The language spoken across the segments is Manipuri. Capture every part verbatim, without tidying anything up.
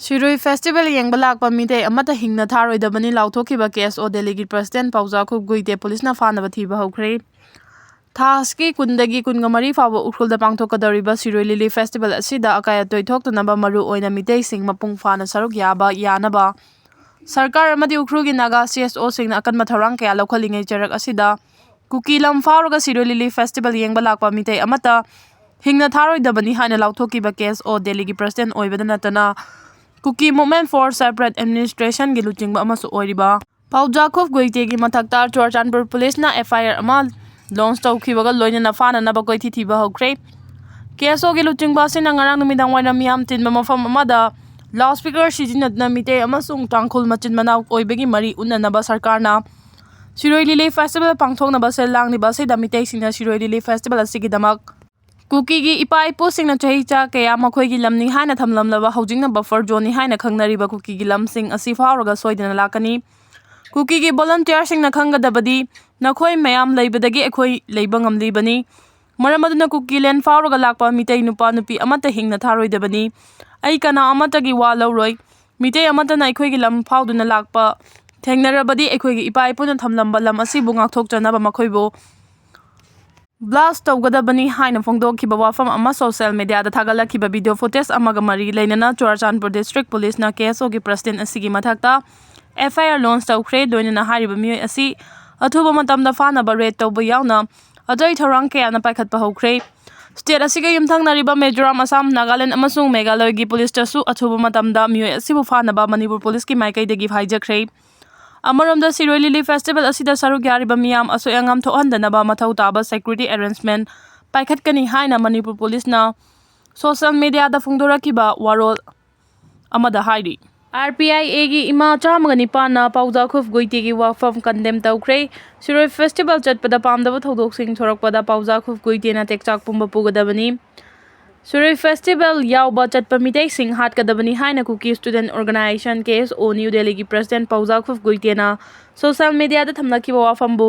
ꯁꯤꯔꯣꯏ ꯐꯦꯁꯇꯤꯚꯦꯜ ꯌꯦꯡꯕ ꯂꯥꯛꯄ ꯃꯤꯇꯩ ꯑꯃꯠꯇ ꯍꯤꯡꯅ ꯊꯥꯔꯣꯏꯗꯕꯅꯤ ꯂꯥꯎꯊꯣꯛꯈꯤꯕ ꯀꯦ ꯑꯦꯁ ꯑꯣ ꯗꯦꯜꯂꯤꯒꯤ ꯄ꯭ꯔꯁꯤꯗꯦꯟꯠ ꯄꯥꯎꯖꯥꯈꯨꯞ ꯒꯨꯏꯇꯦ ꯄꯨꯂꯤꯁꯅ ꯐꯥꯅꯕ ꯊꯤꯕ ꯍꯧꯈ꯭ꯔꯦ꯫ ꯊꯥ ꯑꯁꯤꯒꯤ ꯀꯨꯟꯗꯒꯤ ꯀꯨꯟꯒ ꯃꯔꯤ ꯐꯥꯎꯕ ꯎꯈ꯭ꯔꯨꯜꯗ ꯄꯥꯡꯊꯣꯛꯀꯗꯧꯔꯤꯕ ꯁꯤꯔꯣꯏ ꯂꯤꯂꯤ ꯐꯦꯁꯇꯤꯚꯦꯜ ꯑꯁꯤꯗ ꯑꯀꯥꯏ ꯑꯇꯣꯏ ꯊꯣꯛꯇꯅꯕ ꯃꯔꯨ ꯑꯣꯏꯅ ꯃꯤꯇꯩꯁꯤꯡ ꯃꯄꯨꯡ ꯐꯥꯅ ꯁꯔꯨꯛ ꯌꯥꯕ ꯌꯥꯅꯕ ꯁꯔꯀꯥꯔ ꯑꯃꯗꯤ ꯎꯈ꯭ꯔꯨꯜꯒꯤ ꯅꯥꯒꯥ ꯁꯤ ꯑꯦꯁ ꯑꯣꯁꯤꯡꯅ ꯑꯀꯟꯕ ꯊꯧꯔꯥꯡ ꯀꯌꯥ ꯂꯧꯈꯠꯂꯤꯉꯩ ꯆꯔꯛ ꯑꯁꯤꯗ ꯀꯨꯀꯤ ꯂꯝ ꯐꯥꯎꯔꯒ ꯁꯤꯔꯣꯏ ꯂꯤꯂꯤ ꯐꯦꯁꯇꯤꯚꯦꯜ ꯌꯦꯡꯕ ꯂꯥꯛꯄ ꯃꯤꯇꯩ ꯑꯃꯠꯇ ꯍꯤꯡꯅ ꯊꯥꯔꯣꯏꯗꯕꯅꯤ ꯍꯥꯏꯅ ꯂꯥꯎꯊꯣꯛꯈꯤꯕ ꯀꯦ ꯑꯦꯁ ꯑꯣ ꯗꯦꯜꯂꯤꯒꯤ ꯄ꯭ꯔꯁꯤꯗꯦꯟꯠ ꯑꯣꯏꯕꯗ ꯅꯠꯇꯅ ꯀꯨꯀꯤ ꯃꯨꯚꯃꯦꯟꯠ ꯐꯣꯔ ꯁꯦꯄꯔꯦꯠ ꯑꯦꯗꯃꯤꯅꯤꯁꯇ꯭ꯔꯦꯁꯟꯒꯤ ꯂꯨꯆꯤꯡꯕ ꯑꯃꯁꯨ ꯑꯣꯏꯔꯤꯕ ꯄꯥꯎꯖꯥꯈꯨꯞ ꯒꯨꯏꯇꯦꯒꯤ ꯃꯊꯛꯇ ꯆꯨꯔꯆꯥꯟꯄꯨꯔ ꯄꯨꯂꯤꯁꯅ ꯑꯦꯐ ꯑꯥꯏ ꯑꯥꯔ ꯑꯃ ꯂꯣꯟꯆ ꯇꯧꯈꯤꯕꯒ ꯂꯣꯏꯅꯅ ꯐꯥꯅꯅꯕ ꯀꯣꯏꯊꯤ ꯊꯤꯕ ꯍꯧꯈ꯭ꯔꯦ꯫ ꯀꯦ ꯑꯦꯁ ꯑꯣꯒꯤ ꯂꯨꯆꯤꯡꯕ ꯑꯁꯤꯅ ꯉꯔꯥꯡ ꯅꯨꯃꯤꯗꯥꯡ ꯋꯥꯏꯔꯝ ꯃꯤꯌꯥꯝ ꯇꯤꯟꯕ ꯃꯐꯝ ꯑꯃꯗ ꯂꯥꯎꯗ ꯁ꯭ꯄꯤꯀꯔ ꯁꯤꯖꯤꯟꯅꯗꯨꯅ ꯃꯤꯇꯩ ꯑꯃꯁꯨꯡ ꯇꯥꯡꯈꯨꯜ ꯃꯆꯤꯟ ꯃꯅꯥꯎ ꯑꯣꯏꯕꯒꯤ ꯃꯔꯤ ꯎꯠꯅꯅꯕ ꯁꯔꯀꯥꯔꯅ ꯁꯤꯔꯣꯏ ꯂꯤꯂꯤ ꯐꯦꯁꯇꯤꯚꯦꯜ ꯄꯥꯡꯊꯣꯛꯅꯕ ꯁꯤꯜ ꯂꯥꯡꯂꯤꯕ ꯑꯁꯤꯗ ꯃꯤꯇꯩꯁꯤꯡꯅ ꯁꯤꯔꯣꯏ ꯂꯤꯂꯤ ꯐꯦꯁꯇꯤꯚꯦꯜ ꯑꯁꯤꯒꯤꯗꯃꯛ ꯀꯨꯀꯤꯒꯤ ꯏꯄꯥ ꯏꯄꯨꯁꯤꯡꯅ ꯆꯍꯤ ꯆꯥ ꯀꯌꯥ ꯃꯈꯣꯏꯒꯤ ꯂꯝꯅꯤ ꯍꯥꯏꯅ ꯊꯝꯂꯝꯂꯕ ꯍꯧꯖꯤꯛꯅ ꯕꯐꯔ ꯖꯣꯟꯅꯤ ꯍꯥꯏꯅ ꯈꯪꯅꯔꯤꯕ ꯀꯨꯀꯤꯒꯤ ꯂꯝꯁꯤꯡ ꯑꯁꯤ ꯐꯥꯎꯔꯒ ꯁꯣꯏꯗꯅ ꯂꯥꯛꯀꯅꯤ꯫ ꯀꯨꯀꯤꯒꯤ ꯚꯣꯂꯨꯟꯇꯤꯌꯔꯁꯤꯡꯅ ꯈꯪꯒꯗꯕꯗꯤ ꯅꯈꯣꯏ ꯃꯌꯥꯝ ꯂꯩꯕꯗꯒꯤ ꯑꯩꯈꯣꯏ ꯂꯩꯕ ꯉꯝꯂꯤꯕꯅꯤ꯫ ꯃꯔꯝ ꯑꯗꯨꯅ ꯀꯨꯀꯤ ꯂꯦꯟ ꯐꯥꯎꯔꯒ ꯂꯥꯛꯄ ꯃꯤꯇꯩ ꯅꯨꯄꯥ ꯅꯨꯄꯤ ꯑꯃꯠꯇ ꯍꯤꯡꯅ ꯊꯥꯔꯣꯏꯗꯕꯅꯤ꯫ ꯑꯩ ꯀꯅꯥ ꯑꯃꯠꯇꯒꯤ ꯋꯥ ꯂꯧꯔꯣꯏ꯫ ꯃꯤꯇꯩ ꯑꯃꯠꯇꯅ ꯑꯩꯈꯣꯏꯒꯤ ꯂꯝ ꯐꯥꯎꯗꯨꯅ ꯂꯥꯛꯄ ꯊꯦꯡꯅꯔꯕꯗꯤ ꯑꯩꯈꯣꯏꯒꯤ ꯏꯄꯥ ꯏꯄꯨꯅ ꯊꯝꯂꯝꯕ ꯂꯝ ꯑꯁꯤꯕꯨ ꯉꯥꯛꯊꯣꯛꯆꯅꯕ ꯃꯈꯣꯏꯕꯨ ꯕ꯭ꯂꯥꯁ ꯇꯧꯒꯗꯕꯅꯤ ꯍꯥꯏꯅ ꯐꯣꯡꯗꯣꯛꯈꯤꯕ ꯋꯥꯐꯝ ꯑꯃ ꯁꯣꯁꯤꯌꯦꯜ ꯃꯤꯗꯤꯌꯥꯗ ꯊꯥꯒꯠꯂꯛꯈꯤꯕ ꯚꯤꯗꯤꯑꯣ ꯐꯨꯇꯦꯖ ꯑꯃꯒ ꯃꯔꯤ ꯂꯩꯅꯅ ꯆꯨꯔꯆꯥꯟꯄꯨꯔ ꯗꯤꯁꯇ꯭ꯔꯤꯛ ꯄꯨꯂꯤꯁꯅ ꯀꯦ ꯑꯦꯁ ꯑꯣꯒꯤ ꯄ꯭ꯔꯁꯤꯗꯦꯟꯠ ꯑꯁꯤꯒꯤ ꯃꯊꯛꯇ ꯑꯦꯐ ꯑꯥꯏ ꯑꯥꯔ ꯂꯣꯟꯆ ꯇꯧꯈ꯭ꯔꯦ꯫ ꯂꯣꯏꯅꯅ ꯍꯥꯏꯔꯤꯕ ꯃꯤꯑꯣꯏ ꯑꯁꯤ ꯑꯊꯨꯕ ꯃꯇꯝꯗ ꯐꯥꯅꯕ ꯔꯦꯗ ꯇꯧꯕ ꯌꯥꯎꯅ ꯑꯇꯩ ꯊꯧꯔꯥꯡ ꯀꯌꯥꯅ ꯄꯥꯏꯈꯠꯄ ꯍꯧꯈ꯭ꯔꯦ꯫ ꯁ꯭ꯇꯦꯠ ꯑꯁꯤꯒ ꯌꯨꯝꯊꯪꯅꯔꯤꯕ ꯃꯤꯖꯣꯔꯥꯝ, ꯑꯁꯥꯝ, ꯅꯥꯒꯥꯂꯦꯟ ꯑꯃꯁꯨꯡ ꯃꯦꯘꯥꯂꯌꯒꯤ ꯄꯨꯂꯤꯁꯇꯁꯨ ꯑꯊꯨꯕ ꯃꯇꯝꯗ ꯃꯤꯑꯣꯏ ꯑꯁꯤꯕꯨ ꯐꯥꯅꯕ ꯃꯅꯤꯄꯨꯔ ꯄꯨꯂꯤꯁꯀꯤ ꯃꯥꯏꯀꯩꯗꯒꯤ ꯍꯥꯏꯖꯈ꯭ꯔꯦ꯫ ꯑꯃꯔꯣꯝꯗ ꯁꯤꯔꯣꯏ ꯂꯤꯂꯤ ꯐꯦꯁꯇꯤꯚꯦꯜ ꯑꯁꯤꯗ ꯁꯔꯨꯛ ꯌꯥꯔꯤꯕ ꯃꯤꯌꯥꯝ ꯑꯁꯣꯏ ꯑꯉꯥꯝ ꯊꯣꯛꯍꯟꯗꯅꯕ ꯃꯊꯧ ꯇꯥꯕ ꯁꯦꯀ꯭ꯌꯨꯔꯤꯇꯤ ꯑꯦꯔꯦꯟꯖꯃꯦꯟꯠ ꯄꯥꯏꯈꯠꯀꯅꯤ ꯍꯥꯏꯅ ꯃꯅꯤꯄꯨꯔ ꯄꯨꯂꯤꯁꯅ ꯁꯣꯁꯤꯌꯦꯜ ꯃꯤꯗꯤꯌꯥꯗ ꯐꯣꯡꯗꯣꯔꯛꯈꯤꯕ ꯋꯥꯔꯣꯜ ꯑꯃꯗ ꯍꯥꯏꯔꯤ꯫ ꯑꯥꯔ ꯄꯤ ꯑꯥꯏ ꯑꯦꯒꯤ ꯏꯃꯥ ꯆꯥꯝꯃꯒ ꯅꯤꯄꯥꯟꯅ ꯄꯥꯎꯖꯥꯈꯨꯞ ꯒꯨꯏꯇꯦꯒꯤ ꯋꯥꯐꯝ ꯀꯟꯗꯦꯝ ꯇꯧꯈ꯭ꯔꯦ꯫ ꯁꯤꯔꯣꯏ ꯐꯦꯁꯇꯤꯚꯦꯜ ꯆꯠꯄꯗ ꯄꯥꯝꯗꯕ ꯊꯧꯗꯣꯛꯁꯤꯡ ꯊꯣꯔꯛꯄꯗ ꯄꯥꯎꯖꯥꯈꯨꯞ ꯒꯨꯏꯇꯦꯅ ꯇꯦꯛꯆꯥꯛ ꯄꯨꯝꯕ ꯄꯨꯒꯗꯕꯅꯤ꯫ ꯁꯤꯔꯣꯏ ꯐꯦꯁꯇꯤꯚꯦꯜ ꯌꯥꯎꯕ ꯆꯠꯄ ꯃꯤꯇꯩꯁꯤꯡ ꯍꯥꯠꯀꯗꯕꯅꯤ ꯍꯥꯏꯅ ꯀꯨꯀꯤ ꯁ꯭ꯇꯨꯗꯦꯟꯠ ꯑꯣꯔꯒꯅꯥꯏꯖꯦꯁꯟ, ꯀꯦ ꯑꯦꯁ ꯑꯣ, ꯅ꯭ꯌꯨ ꯗꯦꯜꯂꯤꯒꯤ ꯄ꯭ꯔꯁꯤꯗꯦꯟꯠ ꯄꯥꯎꯖꯥꯈꯨꯞ ꯒꯨꯏꯇꯦꯅ ꯁꯣꯁꯤꯌꯦꯜ ꯃꯤꯗꯤꯌꯥꯗ ꯊꯝꯂꯛꯈꯤꯕ ꯋꯥꯐꯝꯕꯨ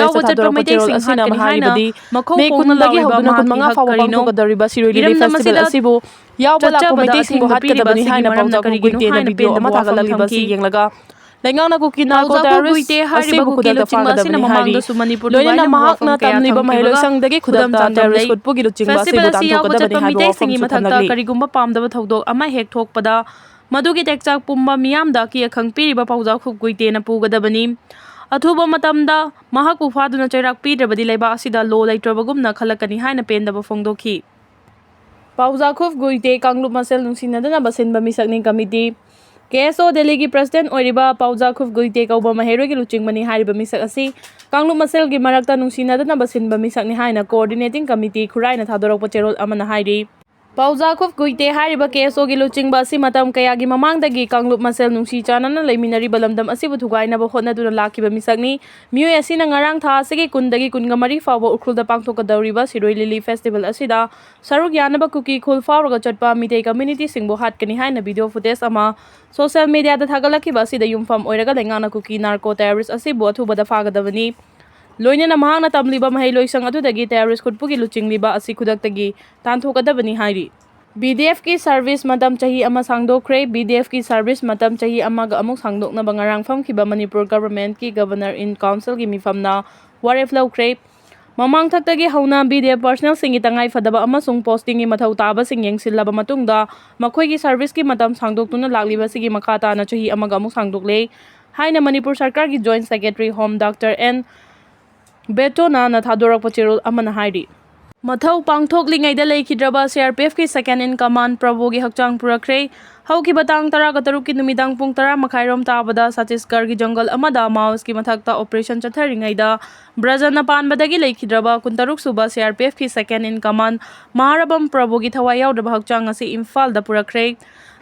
ꯌꯥꯎꯕ ꯆꯠꯄ ꯃꯩꯇꯩꯁꯤꯡ ꯍꯥꯠꯀꯅꯤ ꯍꯥꯏꯅ ꯃꯈꯧ ꯄꯣꯡꯅ ꯂꯥꯎꯔꯤꯕ ꯃꯍꯥꯛꯀꯤ ꯍꯛ ꯀꯔꯤꯅꯣ? ꯏꯔꯝꯗꯝ ꯑꯁꯤꯗ ꯆꯠꯆꯕꯗ ꯑꯊꯤꯡꯕ ꯄꯤꯔꯤꯕ ꯑꯁꯤꯒꯤ ꯃꯔꯝꯅ ꯀꯔꯤꯒꯤꯅꯣ ꯍꯥꯏꯅ ꯄꯥꯎꯖꯥꯛ ꯈꯨꯞ ꯒꯨꯏꯇꯦꯅ ꯕꯤꯗꯤꯑꯣ ꯑꯃ ꯊꯥꯒꯠꯂꯛꯂꯤꯕ ꯑꯁꯤ ꯌꯦꯡꯂꯒ ꯂꯩꯉꯥꯛꯅ ꯀꯨꯀꯤ ꯅꯥꯔꯀꯣ ꯇꯦꯔꯣꯔꯤꯁ꯭ꯠ ꯑꯁꯤꯕꯨ ꯈꯨꯗꯛꯇ ꯐꯥꯒꯗꯕꯅꯤ ꯍꯥꯏꯔꯤ꯫ ꯂꯣꯏꯅꯅ ꯃꯍꯥꯛꯅ ꯇꯝꯂꯤꯕ ꯃꯍꯩꯂꯣꯏꯁꯪꯗꯒꯤ ꯈꯨꯗꯛꯇ ꯇꯦꯔꯣꯔꯤꯁ꯭ꯠ ꯒꯨꯠꯄꯨꯒꯤ ꯂꯨꯆꯤꯡꯕ ꯑꯁꯤꯕꯨ ꯇꯥꯟꯊꯣꯛꯀꯗꯕꯅꯤ ꯍꯥꯏꯔꯤ꯫ ꯂꯣꯏꯅꯅ ꯃꯍꯥꯛꯅ ꯇꯝꯂꯤꯕ ꯃꯍꯩꯂꯣꯏꯁꯪꯗꯒꯤ ꯈꯨꯗꯛꯇ ꯇꯦꯔꯣꯔꯤꯁ꯭ꯠ ꯒꯨꯠꯄꯨꯒꯤ ꯂꯨꯆꯤꯡꯕ ꯑꯁꯤꯕꯨ ꯇꯥꯟꯊꯣꯛꯀꯗꯕꯅꯤ ꯍꯥꯏꯕ ꯋꯥꯐꯝꯁꯨ ꯊꯝꯂꯛꯂꯤ꯫ ꯀꯔꯤꯒꯨꯝꯕ ꯄꯥꯝꯗꯕ ꯊꯧꯗꯣꯛ ꯑꯃ ꯍꯦꯛ ꯊꯣꯛꯄꯗ ꯃꯗꯨꯒꯤ ꯇꯦꯛꯆꯥꯛ ꯄꯨꯝꯕ ꯃꯤꯌꯥꯝꯗ ꯑꯀꯤ ꯑꯈꯪ ꯄꯤꯔꯤꯕ ꯄꯥꯎꯖꯥ ꯈꯨꯞ ꯒꯨꯏꯇꯦꯅ ꯄꯨꯒꯗꯕꯅꯤ꯫ ꯑꯊꯨꯕ ꯃꯇꯝꯗ ꯃꯍꯥꯛꯄꯨ ꯐꯥꯗꯨꯅ ꯆꯩꯔꯥꯛ ꯄꯤꯗ꯭ꯔꯕꯗꯤ ꯂꯩꯕꯥꯛ ꯑꯁꯤꯗ ꯂꯣ ꯂꯩꯇ꯭ꯔꯕꯒꯨꯝꯅ ꯈꯜꯂꯛꯀꯅꯤ ꯍꯥꯏꯅ ꯄꯦꯟꯗꯕ ꯐꯣꯡꯗꯣꯛꯈꯤ꯫ ꯄꯥꯎꯖꯥ ꯈꯨꯞ ꯒꯨꯏꯇꯦ ꯀꯥꯡꯂꯨꯞ ꯃꯁꯦꯜ ꯅꯨꯡꯁꯤꯅꯗꯅꯕ ꯁꯤꯟꯕ ꯃꯤꯁꯛꯅꯤ꯫ ꯀꯃꯤꯇꯤ ꯀꯦ ꯑꯦꯁ ꯑꯣ ꯗꯦꯜꯂꯤꯒꯤ ꯄ꯭ꯔꯁꯤꯗꯦꯟꯠ ꯑꯣꯏꯔꯤꯕ ꯄꯥꯎꯖꯥ ꯈꯨꯞ ꯒꯨꯏꯇꯦ ꯀꯧꯕ ꯃꯍꯩꯔꯣꯏꯒꯤ ꯂꯨꯆꯤꯡꯕꯅꯤ꯫ ꯍꯥꯏꯔꯤꯕ ꯃꯤꯁꯛ ꯑꯁꯤ ꯀꯥꯡꯂꯨꯞ ꯃꯁꯦꯜꯒꯤ ꯃꯔꯛꯇ ꯅꯨꯡꯁꯤꯅꯗꯅꯕ ꯁꯤꯟꯕ ꯃꯤꯁꯛꯅꯤ ꯍꯥꯏꯅ ꯀꯣꯑꯣꯔꯗꯤꯅꯦꯇꯤꯡ ꯀꯃꯤꯇꯤ ꯈꯨꯔꯥꯏꯅ ꯊꯥꯗꯣꯔꯛꯄ ꯆꯦꯔꯣꯜ ꯑꯃꯅ ꯍꯥꯏꯔꯤ꯫ ꯄꯥꯎꯖꯥ ꯈꯨꯞ ꯒꯨꯏꯇꯦ ꯍꯥꯏꯔꯤꯕ ꯀꯦ ꯑꯦꯁ ꯑꯣꯒꯤ ꯂꯨꯆꯤꯡꯕ ꯑꯁꯤ ꯃꯇꯝ ꯀꯌꯥꯒꯤ ꯃꯃꯥꯡꯗꯒꯤ ꯀꯥꯡꯂꯨꯞ ꯃꯁꯦꯜ ꯅꯨꯡꯁꯤ ꯆꯥꯟꯅꯅ ꯂꯩꯃꯤꯟꯅꯔꯤꯕ ꯂꯝꯗꯝ ꯑꯁꯤꯕꯨ ꯊꯨꯒꯥꯏꯅꯕ ꯍꯣꯠꯅꯗꯨꯅ ꯂꯥꯛꯈꯤꯕ ꯃꯤꯁꯛꯅꯤ꯫ ꯃꯤꯑꯣꯏ ꯑꯁꯤꯅ ꯉꯔꯥꯡ ꯊꯥ ꯑꯁꯤꯒꯤ ꯀꯨꯟꯗꯒꯤ ꯀꯨꯟꯒ ꯃꯔꯤ ꯐꯥꯎꯕ ꯎꯈ꯭ꯔꯨꯜꯗ ꯄꯥꯡꯊꯣꯛꯀꯗꯧꯔꯤꯕ ꯁꯤꯔꯣꯏ ꯂꯤꯂꯤ ꯐꯦꯁꯇꯤꯚꯦꯜ ꯑꯁꯤꯗ ꯁꯔꯨꯛ ꯌꯥꯅꯕ ꯀꯨꯀꯤ ꯈꯨꯜ ꯐꯥꯎꯔꯒ ꯆꯠꯄ ꯃꯤꯇꯩ ꯀꯝꯃ꯭ꯌꯨꯅꯤꯇꯤꯁꯤꯡꯕꯨ ꯍꯥꯠꯀꯅꯤ ꯍꯥꯏꯅ ꯚꯤꯗꯤꯑꯣ ꯐꯨꯇꯦꯖ ꯑꯃ ꯁꯣꯁꯤꯌꯦꯜ ꯃꯤꯗꯤꯌꯥꯗ ꯊꯥꯒꯠꯂꯛꯈꯤꯕ ꯑꯁꯤꯗ ꯌꯨꯝꯐꯝ ꯑꯣꯏꯔꯒ ꯂꯩꯉꯥꯛꯅ ꯀꯨꯀꯤ ꯅꯥꯔꯀꯣ ꯇꯦꯔꯣꯔꯤꯁ꯭ꯠ ꯑꯁꯤꯕꯨ ꯑꯊꯨꯕꯗ ꯐꯥꯒꯗꯕꯅꯤ꯫ ꯂꯣꯏꯅꯅ ꯃꯍꯥꯛꯅ ꯇꯝꯂꯤꯕ ꯃꯍꯩꯂꯣꯏꯁꯪ ꯑꯗꯨꯗꯒꯤ ꯇꯦꯔꯣꯔꯤꯁ꯭ꯠ ꯒꯨꯠꯄꯨꯒꯤ ꯂꯨꯆꯤꯡꯂꯤꯕ ꯑꯁꯤ ꯈꯨꯗꯛꯇꯒꯤ ꯇꯥꯟꯊꯣꯛꯀꯗꯕꯅꯤ ꯍꯥꯏꯔꯤ꯫ ꯕꯤ ꯗꯤ ꯑꯦꯐꯀꯤ ꯁꯔꯚꯤꯁ ꯃꯇꯝ ꯆꯍꯤ ꯑꯃ ꯁꯥꯡꯗꯣꯛꯈ꯭ꯔꯦ꯫ ꯕꯤ ꯗꯤ ꯑꯦꯐꯀꯤ ꯁꯔꯚꯤꯁ ꯃꯇꯝ ꯆꯍꯤ ꯑꯃꯒ ꯑꯃꯨꯛ ꯁꯥꯡꯗꯣꯛꯅꯕ ꯉꯔꯥꯡ ꯐꯝꯈꯤꯕ ꯃꯅꯤꯄꯨꯔ ꯒꯚꯔꯟꯃꯦꯟꯠꯀꯤ Governor in Councilꯒꯤ ꯃꯤꯐꯝꯅ ꯋꯥꯔꯦꯞ ꯂꯧꯈ꯭ꯔꯦ꯫ ꯃꯃꯥꯡꯊꯛꯇꯒꯤ ꯍꯧꯅ ꯕꯤ ꯗꯤ ꯑꯦꯐ ꯄꯔꯁꯅꯦꯜꯁꯤꯡꯒꯤ ꯇꯉꯥꯏ ꯐꯗꯕ ꯑꯃꯁꯨꯡ ꯄꯣꯁꯇꯤꯡꯒꯤ ꯃꯊꯧ ꯇꯥꯕꯁꯤꯡ ꯌꯦꯡꯁꯤꯜꯂꯕ ꯃꯇꯨꯡꯗ ꯃꯈꯣꯏꯒꯤ ꯁꯔꯚꯤꯁꯀꯤ ꯃꯇꯝ ꯁꯥꯡꯗꯣꯛꯇꯨꯅ ꯂꯥꯛꯂꯤꯕ ꯑꯁꯤꯒꯤ ꯃꯈꯥ ꯇꯥꯅ ꯆꯍꯤ ꯑꯃꯒ ꯑꯃꯨꯛ ꯁꯥꯡꯗꯣꯛꯂꯦ ꯍꯥꯏꯅ ꯃꯅꯤꯄꯨꯔ ꯁꯔꯀꯥꯔꯒꯤ joint secretary home doctor N ꯕꯦꯇꯣꯅꯥꯅ ꯊꯥꯗꯣꯔꯛꯄ ꯆꯦꯔꯣꯜ ꯑꯃꯅ ꯍꯥꯏꯔꯤ꯫ ꯃꯊꯧ ꯄꯥꯡꯊꯣꯛꯂꯤꯉꯩꯗ ꯂꯩꯈꯤꯗ꯭ꯔꯕ C R P F ꯀꯤ second in command ꯄ꯭ꯔꯚꯨꯒꯤ ꯍꯛꯆꯥꯡ ꯄꯨꯔꯛꯈ꯭ꯔꯦ꯫ ꯍꯧꯈꯤꯕ ꯇꯥꯡ ꯇꯔꯥꯒ ꯇꯔꯨꯛꯀꯤ ꯅꯨꯃꯤꯗꯥꯡ ꯄꯨꯡ ꯇꯔꯥ ꯃꯈꯥꯏꯔꯣꯝ ꯇꯥꯕꯗ ꯁꯠꯇꯤꯁꯒꯔꯒꯤ ꯖꯪꯒꯜ ꯑꯃꯗ ꯃꯥꯑꯣꯁꯀꯤ ꯃꯊꯛꯇ operation ꯆꯠꯊꯔꯤꯉꯩꯗ ꯕ꯭ꯔꯖꯅ ꯄꯥꯟꯕꯗꯒꯤ ꯂꯩꯈꯤꯗ꯭ꯔꯕ ꯀꯨꯟꯇꯔꯨꯛ ꯁꯨꯕ C R P F ꯀꯤ second in command ꯃꯍꯥꯔꯥꯕꯝ ꯄ꯭ꯔꯚꯨꯒꯤ ꯊꯋꯥꯏ ꯌꯥꯎꯗ꯭ꯔꯕ ꯍꯛꯆꯥꯡ ꯑꯁꯤ ꯏꯝꯐꯥꯜꯗ ꯄꯨꯔꯛꯈ꯭ꯔꯦ꯫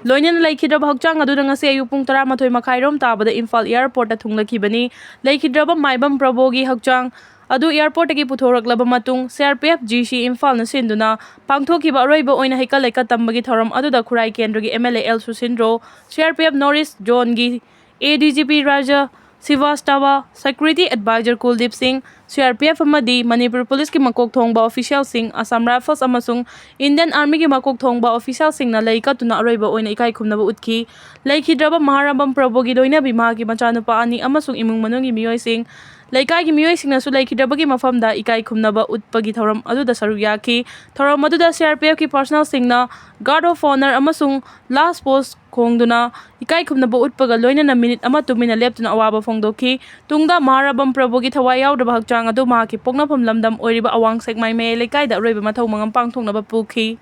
ꯂꯣꯏꯅꯅ ꯂꯩꯈꯤꯗ꯭ꯔꯕ ꯍꯛꯆꯥꯡ ꯑꯗꯨꯅ ꯉꯁꯤ ꯑꯌꯨꯛ ꯄꯨꯡ ꯇꯔꯥꯃꯥꯊꯣꯏ ꯃꯈꯥꯏꯔꯣꯝ ꯇꯥꯕꯗ ꯏꯝꯐꯥꯜ airport ꯊꯨꯡꯂꯈꯤꯕꯅꯤ꯫ ꯂꯩꯈꯤꯗ꯭ꯔꯕ ꯃꯥꯏꯕꯝ ꯄ꯭ꯔꯚꯨꯒꯤ ꯍꯛꯆꯥꯡ ꯑꯗꯨ airport ꯇꯒꯤ ꯄꯨꯊꯣꯔꯛꯂꯕ ꯃꯇꯨꯡ C R P F G C ꯏꯝꯐꯥꯜꯅ ꯁꯤꯟꯗꯨꯅ ꯄꯥꯡꯊꯣꯛꯈꯤꯕ ꯑꯔꯣꯏꯕ ꯑꯣꯏꯅ ꯍꯩꯀꯠ ꯂꯩꯀꯠ ꯇꯝꯕꯒꯤ ꯊꯧꯔꯝ ꯑꯗꯨꯗ ꯈꯨꯔꯥꯏ ꯀꯦꯟꯗ꯭ꯔꯒꯤ M L A L ꯁꯨꯁꯤꯟꯗ꯭ꯔꯣ, C R P F North East Zone ꯒꯤ A D G P Raj ꯁ꯭ꯔꯤꯚꯥꯁꯇꯕ, security advisor ꯀꯨꯜꯗꯤꯞ ꯁꯤꯡ, C R P F ꯑꯃꯗꯤ ꯃꯅꯤꯄꯨꯔ ꯄꯨꯂꯤꯁꯀꯤ ꯃꯀꯣꯛ ꯊꯣꯡꯕ official ꯁꯤꯡ, Assam Rifles ꯑꯃꯁꯨꯡ Indian Army ꯒꯤ ꯃꯀꯣꯛ ꯊꯣꯡꯕ official ꯁꯤꯡꯅ ꯂꯩ ꯀꯠꯇꯨꯅ ꯑꯔꯣꯏꯕ ꯑꯣꯏꯅ ꯏꯀꯥꯏ ꯈꯨꯝꯅꯕ ꯎꯠꯈꯤ꯫ ꯂꯩꯈꯤꯗ꯭ꯔꯕ ꯃꯍꯥꯔꯥꯕꯝ ꯄ꯭ꯔꯚꯨꯒꯤ ꯂꯣꯏꯅꯕꯤ, ꯃꯍꯥꯛꯀꯤ ꯃꯆꯥꯅꯨꯄꯥ ꯑꯅꯤ ꯑꯃꯁꯨꯡ ꯏꯃꯨꯡ ꯃꯅꯨꯡꯒꯤ ꯃꯤꯑꯣꯏꯁꯤꯡ, ꯂꯩꯀꯥꯏꯒꯤ ꯃꯤꯑꯣꯏꯁꯤꯡꯅꯁꯨ ꯂꯩꯈꯤꯗ꯭ꯔꯕꯒꯤ ꯃꯐꯝꯗ ꯏꯀꯥꯏ ꯈꯨꯝꯅꯕ ꯎꯠꯄꯒꯤ ꯊꯧꯔꯝ ꯑꯗꯨꯗ ꯁꯔꯨꯛ ꯌꯥꯈꯤ꯫ ꯊꯧꯔꯝ ꯑꯗꯨꯗ C R P F ꯀꯤ personnel ꯁꯤꯡꯅ guard of honour ꯑꯃꯁꯨꯡ last post ꯈꯣꯡꯗꯨꯅ ꯏꯀꯥꯏ ꯈꯨꯝꯅꯕ ꯎꯠꯄꯒ ꯂꯣꯏꯅꯅ minute ꯑꯃ ꯇꯨꯃꯤꯟꯅ ꯂꯦꯞꯇꯨꯅ ꯑꯋꯥꯕ ꯐꯣꯡꯗꯣꯛꯈꯤ꯫ ꯇꯨꯡꯗ ꯃꯍꯥꯔꯥꯕꯝ ꯄ꯭ꯔꯚꯨꯒꯤ ꯊꯋꯥꯏ ꯌꯥꯎꯗ꯭ꯔꯕ ꯍꯛꯆꯥꯡ ꯑꯗꯨ ꯃꯍꯥꯛꯀꯤ ꯄꯣꯛꯅꯐꯝ ꯂꯝꯗꯝ ꯑꯣꯏꯔꯤꯕ ꯑꯋꯥꯡ ꯁꯦꯛꯃꯥꯏ ꯃꯌꯥꯏ ꯂꯩꯀꯥꯏꯗ ꯑꯔꯣꯏꯕ ꯃꯊꯧ ꯃꯉꯝ ꯄꯥꯡꯊꯣꯛꯅꯕ ꯄꯨꯈꯤ꯫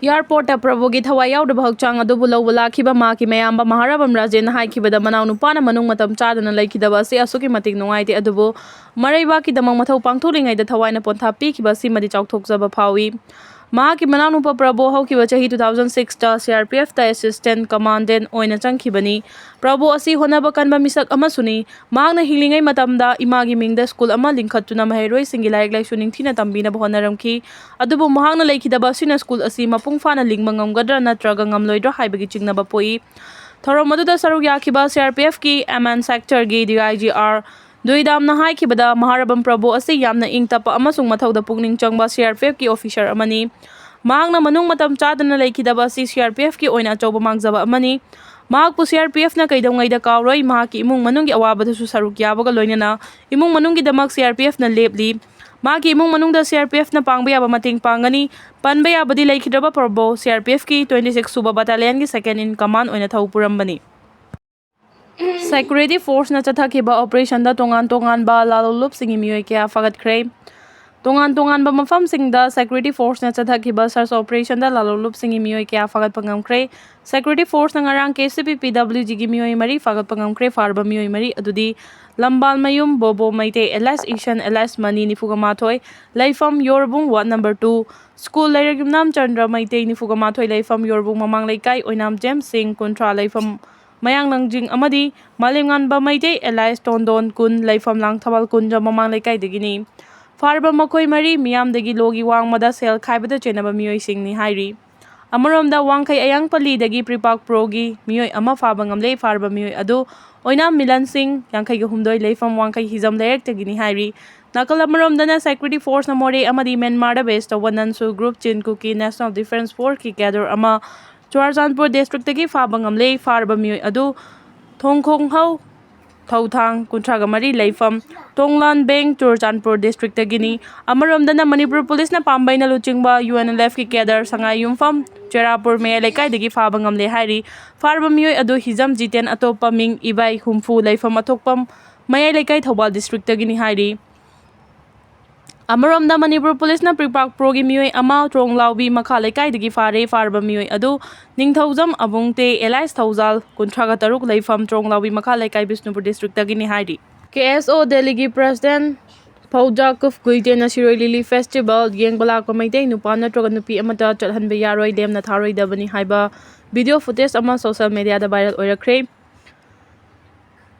Airport ꯄ꯭ꯔꯚꯨꯒꯤ ꯊꯋꯥꯏ ꯌꯥꯎꯗ꯭ꯔꯕ ꯍꯛꯆꯥꯡ ꯑꯗꯨꯕꯨ ꯂꯧꯕ ꯂꯥꯛꯈꯤꯕ ꯃꯍꯥꯛꯀꯤ ꯃꯌꯥꯝꯕ ꯃꯍꯥꯔꯥꯕꯝ ꯔꯥꯖꯦꯟꯅ ꯍꯥꯏꯈꯤꯕꯗ, ꯃꯅꯥꯎꯅꯨꯄꯥꯅ ꯃꯅꯨꯡ ꯃꯇꯝ ꯆꯥꯗꯅ ꯂꯩꯈꯤꯗꯕ ꯑꯁꯤ ꯑꯁꯨꯛꯀꯤ ꯃꯇꯤꯛ ꯅꯨꯡꯉꯥꯏꯇꯦ, ꯑꯗꯨꯕꯨ ꯃꯔꯩꯕꯥꯛꯀꯤꯗꯃꯛ ꯃꯊꯧ ꯄꯥꯡꯊꯣꯛꯂꯤꯉꯩꯗ ꯊꯋꯥꯏꯅ ꯄꯣꯟꯊꯥ ꯄꯤꯈꯤꯕ ꯑꯁꯤꯃꯗꯤ ꯆꯥꯎꯊꯣꯛꯆꯕ ꯐꯥꯎꯏ꯫ ꯃꯍꯥꯛꯀꯤ ꯃꯅꯥꯎꯅꯨꯄꯥ ꯄ꯭ꯔꯚꯨ ꯍꯧꯈꯤꯕ ꯆꯍꯤ two thousand six ꯇ C R P F ꯇ assistant commandant ꯑꯣꯏꯅ ꯆꯪꯈꯤꯕꯅꯤ꯫ ꯄ꯭ꯔꯚꯨ ꯑꯁꯤ ꯍꯣꯠꯅꯕ ꯀꯟꯕ ꯃꯤꯁꯛ ꯑꯃꯁꯨꯅꯤ꯫ ꯃꯍꯥꯛꯅ ꯍꯤꯡꯂꯤꯉꯩ ꯃꯇꯝꯗ ꯏꯃꯥꯒꯤ ꯃꯤꯡꯗ school ꯑꯃ ꯂꯤꯡꯈꯠꯇꯨꯅ ꯃꯍꯩꯔꯣꯏꯁꯤꯡꯒꯤ ꯂꯥꯏꯔꯤꯛ ꯂꯥꯏꯁꯨ ꯅꯤꯡꯊꯤꯅ ꯇꯝꯕꯤꯅꯕ ꯍꯣꯠꯅꯔꯝꯈꯤ꯫ ꯑꯗꯨꯕꯨ ꯃꯍꯥꯛꯅ ꯂꯩꯈꯤꯗꯕ ꯑꯁꯤꯅ school ꯑꯁꯤ ꯃꯄꯨꯡ ꯐꯥꯅ ꯂꯤꯡꯕ ꯉꯝꯒꯗ꯭ꯔꯥ ꯅꯠꯇ꯭ꯔꯒ ꯉꯝꯂꯣꯏꯗ꯭ꯔꯥ ꯍꯥꯏꯕꯒꯤ ꯆꯤꯡꯅꯕ ꯄꯣꯛꯏ꯫ ꯊꯧꯔꯝ ꯑꯗꯨꯗ ꯁꯔꯨꯛ ꯌꯥꯈꯤꯕ C R P F ꯀꯤ M N sector ꯒꯤ D I G R ꯗꯨꯏꯗꯥꯝꯅ ꯍꯥꯏꯈꯤꯕꯗ, ꯃꯍꯥꯔꯥꯕꯝ ꯄ꯭ꯔꯚꯨ ꯑꯁꯤ ꯌꯥꯝꯅ ꯏꯪ ꯇꯞꯄ ꯑꯃꯁꯨꯡ ꯃꯊꯧꯗ ꯄꯨꯛꯅꯤꯡ ꯆꯪꯕ C R P F ꯀꯤ officer ꯑꯃꯅꯤ꯫ ꯃꯍꯥꯛꯅ ꯃꯅꯨꯡ ꯃꯇꯝ ꯆꯥꯗꯅ ꯂꯩꯈꯤꯗꯕ ꯑꯁꯤ C R P F ꯀꯤ ꯑꯣꯏꯅ ꯑꯆꯧꯕ ꯃꯥꯡꯖꯕ ꯑꯃꯅꯤ꯫ ꯃꯍꯥꯛꯄꯨ C R P F ꯅ ꯀꯩꯗꯧꯉꯩꯗ ꯀꯥꯎꯔꯣꯏ꯫ ꯃꯍꯥꯛꯀꯤ ꯏꯃꯨꯡ ꯃꯅꯨꯡꯒꯤ ꯑꯋꯥꯕꯗꯁꯨ ꯁꯔꯨꯛ ꯌꯥꯕꯒ ꯂꯣꯏꯅꯅ ꯏꯃꯨꯡ ꯃꯅꯨꯡꯒꯤꯗꯃꯛ C R P F ꯅ ꯂꯦꯞꯂꯤ꯫ ꯃꯍꯥꯛꯀꯤ ꯏꯃꯨꯡ ꯃꯅꯨꯡꯗ C R P F ꯅ ꯄꯥꯡꯕ ꯌꯥꯕ ꯃꯇꯦꯡ ꯄꯥꯡꯒꯅꯤ꯫ ꯄꯟꯕ ꯌꯥꯕꯗꯤ ꯂꯩꯈꯤꯗ꯭ꯔꯕ ꯄ꯭ꯔꯚꯨ C R P F ꯀꯤ twenty six ꯁꯨꯕ battalion ꯒꯤ second in command ꯑꯣꯏꯅ ꯊꯧ ꯄꯨꯔꯝꯕꯅꯤ꯫ Security force ꯅ ꯆꯠꯊꯈꯤꯕ operation ꯗ ꯇꯣꯉꯥꯟ ꯇꯣꯉꯥꯟꯕ ꯂꯥꯂꯣꯡꯂꯨꯞꯁꯤꯡꯒꯤ ꯃꯤꯑꯣꯏ ꯀꯌꯥ ꯐꯥꯒꯠꯈ꯭ꯔꯦ꯫ ꯇꯣꯉꯥꯟ ꯇꯣꯉꯥꯟꯕ ꯃꯐꯝꯁꯤꯡꯗ security forceꯅ ꯆꯠꯊꯈꯤꯕ search operationꯗ ꯂꯥꯜꯂꯣꯂꯨꯞꯁꯤꯡꯒꯤ ꯃꯤꯑꯣꯏ ꯀꯌꯥ ꯐꯥꯒꯠꯄ ꯉꯝꯈ꯭ꯔꯦ꯫ Security forceꯅ ꯉꯔꯥꯡ KCPPWGꯒꯤ ꯃꯤꯑꯣꯏ ꯃꯔꯤ ꯐꯥꯒꯠꯄ ꯉꯝꯈ꯭ꯔꯦ꯫ ꯐꯥꯔꯕ ꯃꯤꯑꯣꯏ ꯃꯔꯤ ꯑꯗꯨꯗꯤ ꯂꯝꯕꯥꯜꯃꯌꯨꯝ ꯕꯣꯕꯣ ꯃꯩꯇꯩ alias ꯏꯁꯟ alias ꯃꯅꯤ ꯅꯤꯐꯨꯒ ꯃꯥꯊꯣꯏ, ꯂꯩꯐꯝ ꯌꯣꯔꯕꯨꯡ ward number two, school ꯂꯩꯔꯛ ꯌꯨꯝꯅꯥꯝ ꯆꯟꯗ꯭ꯔ ꯃꯩꯇꯩ ꯅꯤꯐꯨꯒ ꯃꯥꯊꯣꯏ, ꯂꯩꯐꯝ ꯌꯣꯔꯕꯨꯡ ꯃꯃꯥꯡ ꯂꯩꯀꯥꯏ, ꯑꯣꯏꯅꯥꯝ ꯖꯦꯝꯁ ꯁꯤꯡ ꯀꯨꯟꯊ꯭ꯔꯥ, ꯂꯩꯐꯝ ꯃꯌꯥꯡ ꯂꯪꯖꯤꯡ ꯑꯃꯗꯤ ꯃꯥꯂꯦꯝꯉꯥꯟꯕ ꯃꯩꯇꯩ alias ꯇꯣꯟꯗꯣꯟ ꯀꯨꯟ, ꯂꯩꯐꯝ ꯂꯥꯡꯊꯕꯥꯜ ꯀꯨꯟꯖ ꯃꯃꯥꯡ ꯂꯩꯀꯥꯏꯗꯒꯤꯅꯤ꯫ ꯐꯥꯔꯕ ꯃꯈꯣꯏ ꯃꯔꯤ ꯃꯤꯌꯥꯝꯗꯒꯤ ꯂꯣꯒꯤ ꯋꯥꯡꯃꯗ ꯁꯦꯜ ꯈꯥꯏꯕꯗ ꯆꯦꯟꯅꯕ ꯃꯤꯑꯣꯏꯁꯤꯡꯅꯤ ꯍꯥꯏꯔꯤ꯫ ꯑꯃꯔꯣꯝꯗ ꯋꯥꯡꯈꯩ ꯑꯌꯥꯡꯄꯜꯂꯤꯗꯒꯤ ꯄ꯭ꯔꯤꯄꯥꯛ ꯄ꯭ꯔꯣꯒꯤ ꯃꯤꯑꯣꯏ ꯑꯃ ꯐꯥꯕ ꯉꯝꯂꯦ꯫ ꯐꯥꯔꯕ ꯃꯤꯑꯣꯏ ꯑꯗꯨ ꯑꯣꯏꯅꯥꯝ ꯃꯤꯂꯟ ꯁꯤꯡ, ꯌꯥꯡꯈꯩꯒ ꯍꯨꯝꯗꯣꯏ, ꯂꯩꯐꯝ ꯋꯥꯡꯈꯩ ꯍꯤꯖꯝ ꯂꯩꯔꯛꯇꯒꯤꯅꯤ ꯍꯥꯏꯔꯤ꯫ ꯅꯥꯀꯜ ꯑꯃꯔꯣꯝꯗꯅ security forceꯅ ꯃꯣꯔꯦ ꯑꯃꯗꯤ ꯃ꯭ꯌꯥꯟꯃꯥꯔꯗ base ꯇꯧꯕ ꯅꯟꯁꯨ group Chin Kuki National Defence Forceꯀꯤ cadre ꯑꯃ ꯆꯨꯔꯥꯆꯥꯟꯄꯨꯔ districtꯇꯒꯤ ꯐꯥꯕ ꯉꯝꯂꯦ꯫ ꯐꯥꯔꯕ ꯃꯤꯑꯣꯏ ꯑꯗꯨ ꯊꯣꯡꯈꯣꯡꯍꯧ ꯊꯧꯊꯥꯡ, ꯀꯨꯟꯊ꯭ꯔꯥꯒ ꯃꯔꯤ, ꯂꯩꯐꯝ ꯇꯣꯡꯂꯥꯟꯕꯦꯡ, ꯆꯨꯔꯆꯥꯟꯄꯨꯔ districtꯇꯒꯤꯅꯤ꯫ ꯑꯃꯔꯣꯝꯗꯅ ꯃꯅꯤꯄꯨꯔ ꯄꯨꯂꯤꯁꯅ ꯄꯥꯝꯕꯩꯅ ꯂꯨꯆꯤꯡꯕ UNLFꯀꯤ cadre ꯁꯉꯥꯏ ꯌꯨꯝꯐꯝ ꯆꯦꯔꯥꯄꯨꯔ ꯃꯌꯥꯏ ꯂꯩꯀꯥꯏꯗꯒꯤ ꯐꯥꯕ ꯉꯝꯂꯦ ꯍꯥꯏꯔꯤ꯫ ꯐꯥꯔꯕ ꯃꯤꯑꯣꯏ ꯑꯗꯨ ꯍꯤꯖꯝ ꯖꯤꯇꯦꯟ, ꯑꯇꯣꯞꯄ ꯃꯤꯡ ꯏꯕꯥꯏ ꯍꯨꯝꯐꯨ, ꯂꯩꯐꯝ ꯑꯊꯣꯛꯄꯝ ꯃꯌꯥꯏ ꯂꯩꯀꯥꯏ, ꯊꯧꯕꯥꯜ districtꯇꯒꯤꯅꯤ ꯍꯥꯏꯔꯤ꯫ ꯑꯃꯔꯣꯝꯗ ꯃꯅꯤꯄꯨꯔ ꯄꯨꯂꯤꯁꯅ ꯄ꯭ꯔꯤꯄꯥꯛ ꯄ꯭ꯔꯣꯒꯤ ꯃꯤꯑꯣꯏ ꯑꯃ ꯇ꯭ꯔꯣꯡꯂꯥꯎꯕꯤ ꯃꯈꯥ ꯂꯩꯀꯥꯏꯗꯒꯤ ꯐꯥꯔꯦ꯫ ꯐꯥꯔꯕ ꯃꯤꯑꯣꯏ ꯑꯗꯨ ꯅꯤꯡꯊꯧꯖꯝ ꯑꯕꯨꯡꯇꯦ alias ꯊꯧꯖꯥꯜ, ꯀꯨꯟꯊ꯭ꯔꯥꯒ ꯇꯔꯨꯛ, ꯂꯩꯐꯝ ꯇ꯭ꯔꯣꯡꯂꯥꯎꯕꯤ ꯃꯈꯥ ꯂꯩꯀꯥꯏ, ꯕꯤꯁꯅꯨꯄꯨꯔ districtꯇꯒꯤꯅꯤ ꯍꯥꯏꯔꯤ꯫ KSO Delhiꯒꯤ president ꯐꯧꯖꯥ ꯈꯨꯐ ꯒꯨꯏꯇꯦꯅ ꯁꯤꯔꯣꯏ ꯂꯤꯂꯤ festival ꯌꯦꯡꯕ ꯂꯥꯛꯄ ꯃꯩꯇꯩ ꯅꯨꯄꯥ ꯅꯠꯇ꯭ꯔꯒ ꯅꯨꯄꯤ ꯑꯃꯠꯇ ꯆꯠꯍꯟꯕ ꯌꯥꯔꯣꯏ, ꯂꯦꯝꯅ ꯊꯥꯔꯣꯏꯗꯕꯅꯤ ꯍꯥꯏꯕ video footage ꯑꯃ social mediaꯗ viral ꯑꯣꯏꯔꯛꯈ꯭ꯔꯦ꯫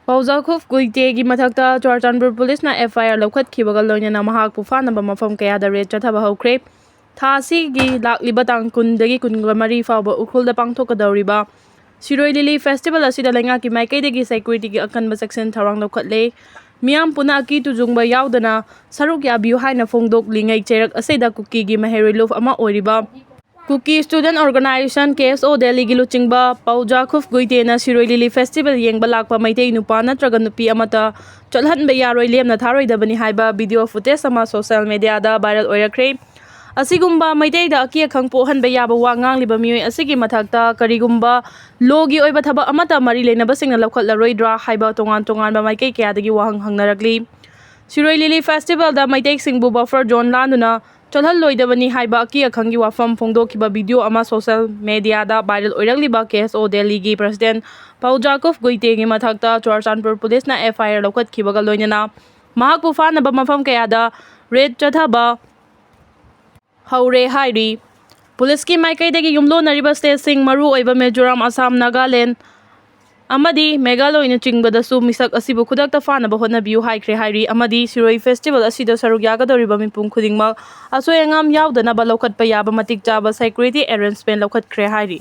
ꯐꯧꯖꯥ ꯈꯨꯐ ꯒꯨꯏꯇꯦꯒꯤ ꯃꯊꯛꯇ ꯆꯨꯔꯥꯆꯥꯟꯄꯨꯔ ꯄꯨꯂꯤꯁꯅ FIR ꯂꯧꯈꯠꯈꯤꯕꯒ ꯂꯣꯏꯅꯅ ꯃꯍꯥꯛꯄꯨ ꯐꯥꯅꯕ ꯃꯐꯝ ꯀꯌꯥꯗ raid ꯆꯠꯊꯕ ꯍꯧꯈ꯭ꯔꯦ꯫ ꯊꯥ ꯑꯁꯤꯒꯤ ꯂꯥꯛꯂꯤꯕ ꯇꯥꯡ ꯀꯨꯟꯗꯒꯤ ꯀꯨꯟꯒ ꯃꯔꯤ ꯐꯥꯎꯕ ꯎꯈ꯭ꯔꯨꯜꯗ ꯄꯥꯡꯊꯣꯛꯀꯗꯧꯔꯤꯕ ꯁꯤꯔꯣꯏ ꯂꯤꯂꯤ festival ꯑꯁꯤꯗ ꯂꯩꯉꯥꯛꯀꯤ ꯃꯥꯏꯀꯩꯗꯒꯤ securityꯒꯤ ꯑꯀꯟꯕ ꯆꯦꯛꯁꯤꯟ ꯊꯧꯔꯥꯡ ꯂꯧꯈꯠꯂꯦ꯫ ꯃꯤꯌꯥꯝ ꯄꯨꯟꯅ ꯑꯀꯤ ꯇꯨꯖꯨꯡꯕ ꯌꯥꯎꯗꯅ ꯁꯔꯨꯛ ꯌꯥꯕꯤꯌꯨ ꯍꯥꯏꯅ ꯐꯣꯡꯗꯣꯛꯂꯤꯉꯩ ꯆꯩꯔꯛ ꯑꯁꯤꯗ ꯀꯨꯀꯤꯒꯤ ꯃꯍꯩꯔꯣꯏ ꯂꯨꯞ ꯑꯃ ꯑꯣꯏꯔꯤꯕ Kuki Student Organisation, KSO Delhiꯒꯤ ꯂꯨꯆꯤꯡꯕ ꯄꯧꯖꯥ ꯈꯨꯐ ꯒꯨꯏꯇꯦꯅ ꯁꯤꯔꯣꯏ ꯂꯤꯂꯤ festival ꯌꯦꯡꯕ ꯂꯥꯛꯄ ꯃꯩꯇꯩ ꯅꯨꯄꯥ ꯅꯠꯇ꯭ꯔꯒ ꯅꯨꯄꯤ ꯑꯃꯠꯇ ꯆꯠꯍꯟꯕ ꯌꯥꯔꯣꯏ, ꯂꯦꯝꯅ ꯊꯥꯔꯣꯏꯗꯕꯅꯤ ꯍꯥꯏꯕ video footage ꯑꯃ social mediaꯗ viral ꯑꯣꯏꯔꯛꯈ꯭ꯔꯦ꯫ ꯑꯁꯤꯒꯨꯝꯕ ꯃꯩꯇꯩꯗ ꯑꯀꯤ ꯑꯈꯪ ꯄꯣꯛꯍꯟꯕ ꯌꯥꯕ ꯋꯥ ꯉꯥꯡꯂꯤꯕ ꯃꯤꯑꯣꯏ ꯑꯁꯤꯒꯤ ꯃꯊꯛꯇ ꯀꯔꯤꯒꯨꯝꯕ lawꯒꯤ ꯑꯣꯏꯕ ꯊꯕꯛ ꯑꯃꯠꯇ ꯃꯔꯤ ꯂꯩꯅꯕꯁꯤꯡꯅ ꯂꯧꯈꯠꯂꯔꯣꯏꯗ꯭ꯔꯥ ꯍꯥꯏꯕ ꯇꯣꯉꯥꯟ ꯇꯣꯉꯥꯟꯕ ꯃꯥꯏꯀꯩ ꯀꯌꯥꯗꯒꯤ ꯋꯥꯍꯪ ꯍꯪꯅꯔꯛꯂꯤ꯫ ꯁꯤꯔꯣꯏ ꯂꯤꯂꯤ ꯐꯦꯁꯇꯤꯚꯦꯜꯗ ꯃꯩꯇꯩꯁꯤꯡꯕꯨ ꯕꯐꯔ ꯖꯣꯟ ꯂꯥꯟꯗꯨꯅ ꯆꯠꯍꯜꯂꯣꯏꯗꯕꯅꯤ ꯍꯥꯏꯕ ꯑꯀꯤ ꯑꯈꯪꯒꯤ ꯋꯥꯐꯝ ꯐꯣꯡꯗꯣꯛꯈꯤꯕ ꯚꯤꯗꯤꯑꯣ ꯑꯃ ꯁꯣꯁꯦꯜ ꯃꯦꯗꯤꯌꯥꯗ ꯚꯥꯏꯔꯦꯜ ꯑꯣꯏꯔꯛꯂꯤꯕ ꯀꯦ ꯑꯦꯁ ꯑꯣ ꯗꯦꯜꯂꯤꯒꯤ ꯄ꯭ꯔꯁꯤꯗꯦꯟ ꯄꯥꯎ ꯖꯥꯀꯨꯐ ꯒꯨꯏꯇꯦꯒꯤ ꯃꯊꯛꯇ ꯆꯨꯔꯆꯥꯟꯄꯨꯔ ꯄꯨꯂꯤꯁꯅ ꯑꯦꯐ ꯑꯥꯏ ꯑꯥꯔ ꯂꯧꯈꯠꯈꯤꯕꯒ ꯂꯣꯏꯅꯅ ꯃꯍꯥꯛꯄꯨ ꯐꯥꯅꯕ ꯃꯐꯝ ꯀꯌꯥꯗ ꯔꯦꯗ ꯆꯠꯊꯕ ꯍꯧꯔꯦ ꯍꯥꯏꯔꯤ꯫ ꯄꯨꯂꯤꯁꯀꯤ ꯃꯥꯏꯀꯩꯗꯒꯤ ꯌꯨꯝꯂꯣꯟꯅꯔꯤꯕ ꯁ꯭ꯇꯦꯠꯁꯤꯡ, ꯃꯔꯨꯑꯣꯏꯕ ꯃꯤꯖꯣꯔꯥꯝ, ꯑꯁꯥꯝ, ꯅꯥꯒꯥꯂꯦꯟ ꯑꯃꯗꯤ ꯃꯦꯘꯥꯂꯣꯏꯅꯆꯤꯡꯕꯗꯁꯨ ꯃꯤꯁꯛ ꯑꯁꯤꯕꯨ ꯈꯨꯗꯛꯇ ꯐꯥꯅꯕ ꯍꯣꯠꯅꯕꯤꯌꯨ ꯍꯥꯏꯈ꯭ꯔꯦ ꯍꯥꯏꯔꯤ ꯑꯃꯗꯤ ꯁꯤꯔꯣꯏ ꯐꯦꯁꯇꯤꯚꯦꯜ ꯑꯁꯤꯗ ꯁꯔꯨꯛ ꯌꯥꯒꯗꯧꯔꯤꯕ ꯃꯤꯄꯨꯝ ꯈꯨꯗꯤꯡꯃꯛ ꯑꯁꯣꯏ ꯑꯉꯥꯝ ꯌꯥꯎꯗꯅꯕ ꯂꯧꯈꯠꯄ ꯌꯥꯕ ꯃꯇꯤꯛ ꯆꯥꯕ ꯁꯦꯀ꯭ꯌꯨꯔꯤꯇꯤ ꯑꯦꯔꯦꯟꯖꯃꯦꯟ ꯂꯧꯈꯠꯈ꯭ꯔꯦ ꯍꯥꯏꯔꯤ꯫